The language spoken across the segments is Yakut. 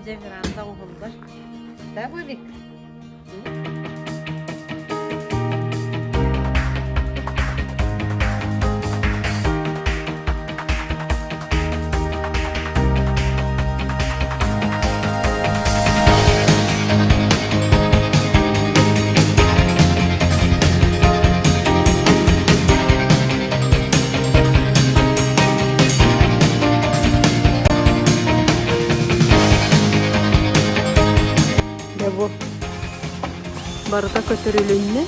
Дьэ веранда оҥоһуллар. Да, Бобик? Дьэ бу барыта көтүрүлүннэ.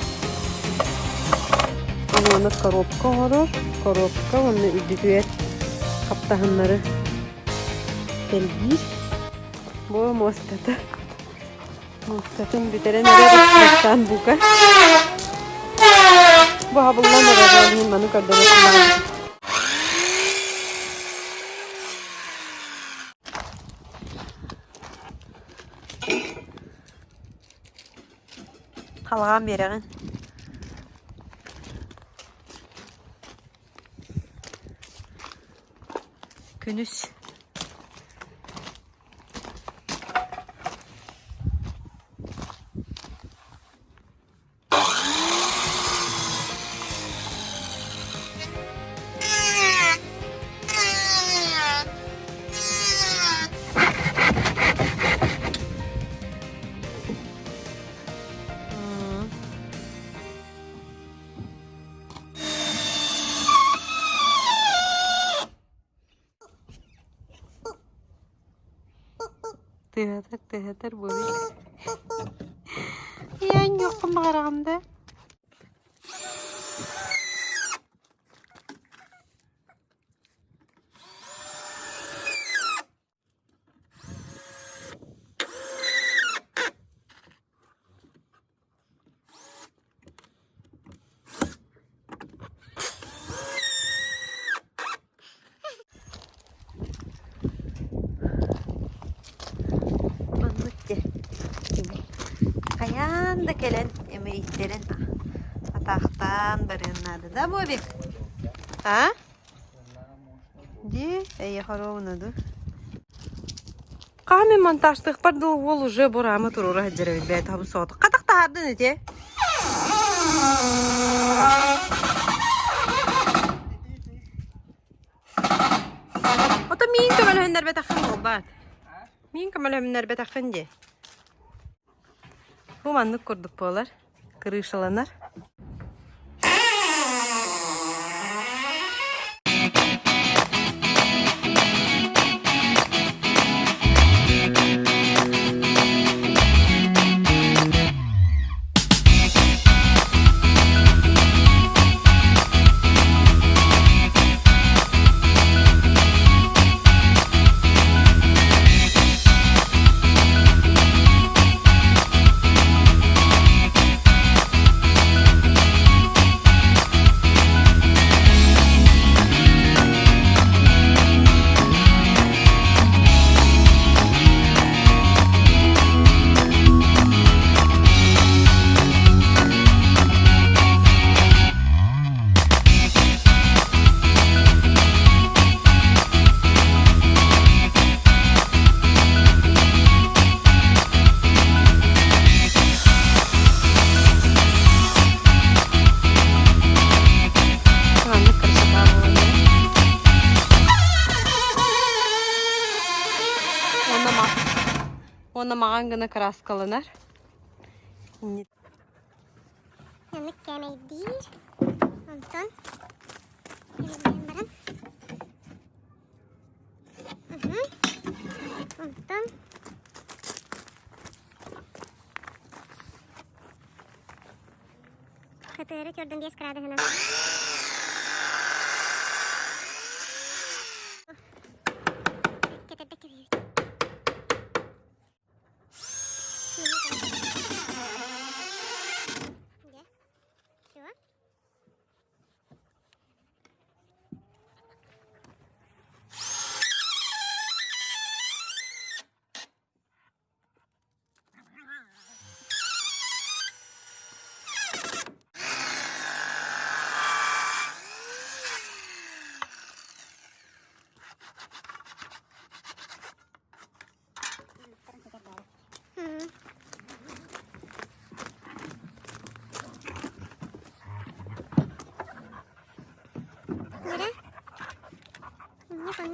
Уонна коробка оҥорор. Коробка уонна үрдүтүгэр хаптаһыннары тэлгиир. Бу муостата. Муостатын бүтэрэн эрэр бастаан бука. Бу хабыллан эрэр мин маны көрдөрө Халҕаан биэрэҕин. Күнүс Тыаһатар, тыаһатар буолуо. Ийэҥ баҕараҕын да? Маннык дьэ хайаан да кэлэн эмирийтэрэн атаахтаан барыан наада да Бобик? А? Дии, эйиэхэ ровно ду? Хаһан мин монтажтыахпар дылы уол уже бураама туруора сылдьар эбит бэйэтэ хабыс соҕотох. Хатах таһаардын ити. Ото миин көмөлөһүннэрбэтэххин буолбаат. Миин көмөлөһүннэрбэтэххин дии. Бу маннык курдук буолар. Крышаланар. Маннык красота буолан Уонна маҕан гына краскаланар. Маннык кээмэйдиир. Онтон кээмэйдээн баран Онтон Хатыары көрдүм 5 градуһунан. Кэтэрдэ кэбиһэбит. Все.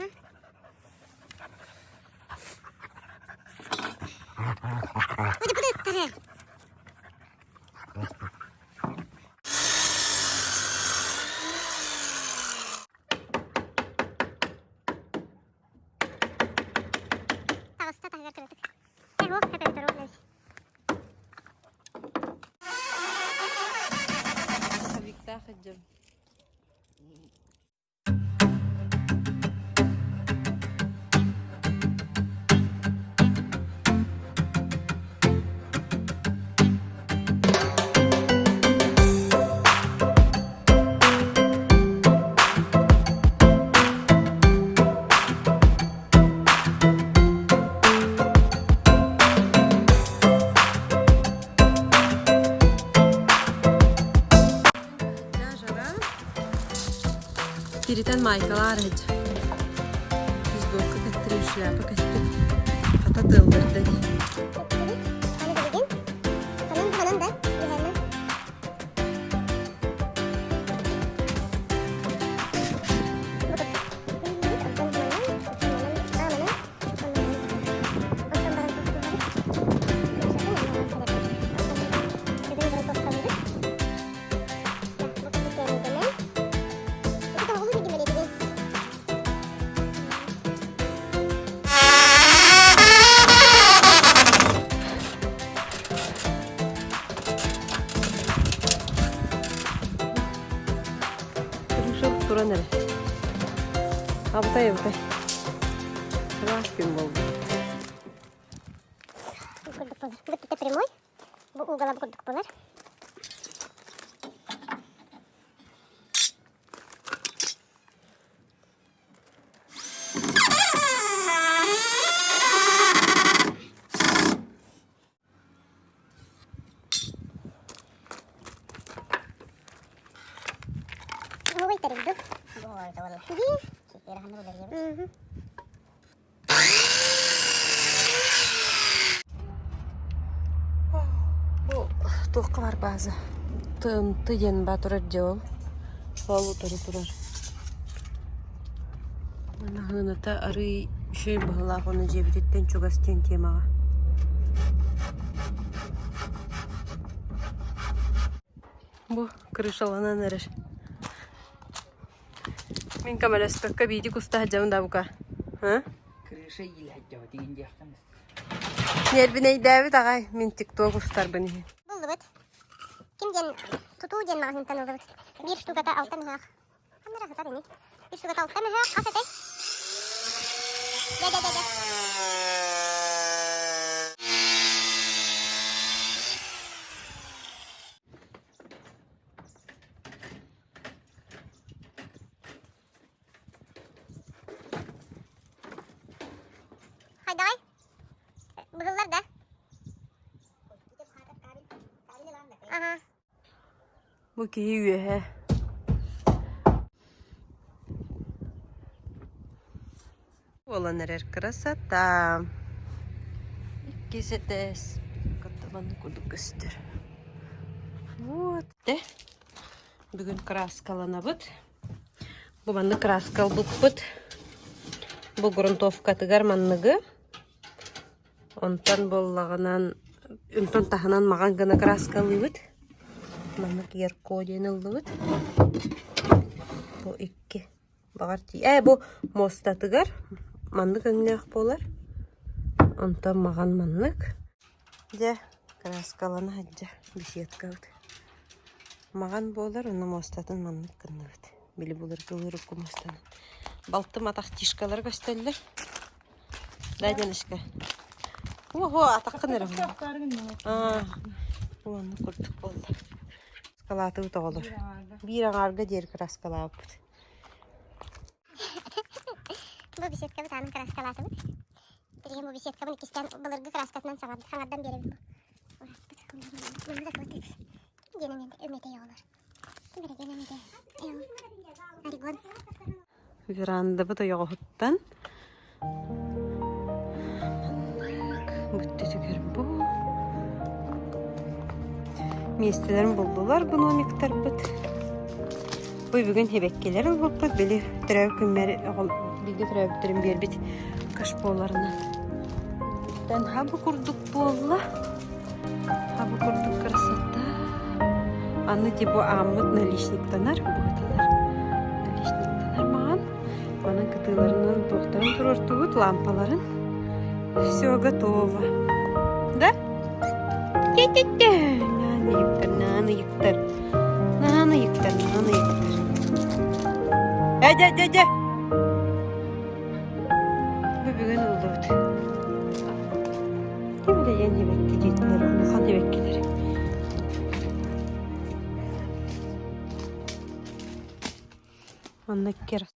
Уонна Таҕыста таһыгар кыратык. Эһуох эпэрдэр Хабиктаах идем. Тиритэн маайкалаар иһит. Фейсбукка кэттирим, шляпа кэттим. Хата тыалларда дии. Аны билигин, онон онон да, үһэнэ. Крыша туран эрэ. Абытай абытай. Сылаас күн буолбут. Бу прямой, бу угол курдук буолар. Бу туохха бар бааза? ТНТ диэн баа турар дьэ ол. Ол утары турар. Манаһыыната арыый үчүгэй быһыылаах уонна дьиэбититтэн чугас диэн темаҕа. Бу крышаланан эрэр. Мин көмөлөспөккө бииди куста сылдьабын да бука. А? Крыша иилэһэддьэбит игин диэхтэн. Нервинэйдээбит аҕай мин тикток устарбын иһин. Буллубут. Ким диэн тутуу диэн маҕаһыынтан ыллыбыт. Биир штуката алта мыһаах. Ханна эрэ сытар ини. Биир штуката алта мыһаах хас этэй? Дьэ дьэ дьэ дьэ. Хайдаҕай? Быһыллар да? Ага. Бу киһи үөһэ. Буолан эрэр красота. Иккис этээс каттабан курдук көстөр. Вот. Бүгүн краскаланабыт. Бу маннык краска ылбыппыт. Бу грунтовкатыгар манныгы. Онтон буоллаҕынан, онтон таһынан маҕан гына краскалыыбыт. Маннык ярко диэн ыллыбыт. Бу икки. Баҕар тии. Ээ бу муостатыгар маннык өҥнөөх буолар. Онтон маҕан маннык. Дьэ, краскалана сылдьар беседкабыт. Маҕан буолар, уонна муостатын маннык гынныбыт. Били былыргылыы урукку муостанан. Балтым атах тишкалара көстөллөр. Дай Денечка. Ого, атаххын эрэ. Аа, уонна курдук буолла. Краскалаатыбыт оҕолор. Биир аҥаарга диэри краскалаабыппыт. Бу беседкабыт аанын краскалаатыбыт. Билигин бу беседкабын иккистээн былыргы краскатынан саҥардан биэрэбит бу. Урааппыт. Манна да кыбытык. Диэн өҥөтөй оҕолор. Ким эрэ диэн өҥөтөй. Орегон. Верандабыт ойоҕоһуттан маннык бүттүтүгэр бу миэстэлэрин буллулар гномиктарбыт. Бу бүгүн сибэккилэр ылбыппыт били төрөөбүт күммэр. Бииргэ төрөөбүттэрим биэрбит кашполарынан. Тэн хабы курдук буолла. Хабы курдук красота. Аны типа ааммыт наличниктанар, быһытанар. Наличниктанар маҕан. Манан кытыыларынан туохтарын туруортубут, лампаларын. Все готово. Да? Те-те-те! Нааны ыйыктар, нааны ыйыктар. Нааны ыйыктар, нааны ыйыктар. Э, дьэ, дьэ, дьэ! Бу бүгүн ыллыбыт. Ким эрэ эбэкки диэтилэр, улахан эбэккилэр. Манна кер.